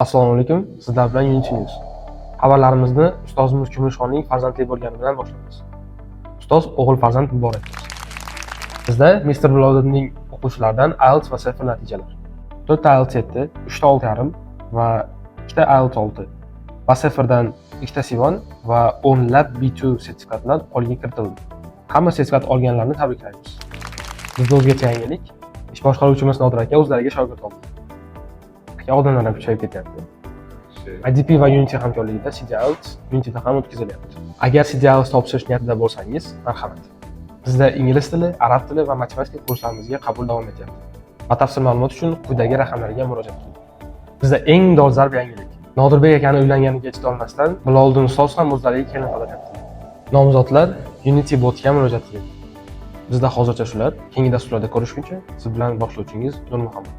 Assalomu alaykum, sizlar bilan Unity News. Xabarlarimizni ustozimiz Kumushxonning farzandli bo'lgani bilan boshlaymiz. Ustoz, o'g'il farzand muborak bo'lsin. Bizda Mr. Biloliddinning o'quvchilaridan IELTS va CEFR natijalar. 4 ta IELTS 7, 3 ta 6,5 va 2 ta IELTS 6. Va CEFRdan 2 ta C1 va 10 lab B2 sertifikatlar qo'lga kiritildi. Hamma sertifikat olganlarni tabriklaymiz. Bizda o'zgacha yangilik. Ish boshqaruvchimiz Nodir aka o'zlariga shogird oldi. Aka, odamlar ham kuchayib ketyapti. IDP va Unity hamkorligida CD IELTS Unityda ham o'tkazilyapti. Agar CD IELTS topshirish niyatida bo'lsangiz, marhamat. Bizda ingliz tili, arab tili va matematika kurslarimizga qabul davom etyapti. Batafsil ma'lumot uchun quyidagi raqamlarga murojaat qiling. Bizda eng dolzarb yangilik. Nodirbek akani uylanganiga chidolmasdan Biloliddin ustoz ham o'zlariga kelin qidiryapti. Nomzodlar Unity botga murojaat qiling. Bizda hozircha shular. Keyingi dasturlarda ko'rishguncha, siz bilan boshlovchingiz Nurmuhammad.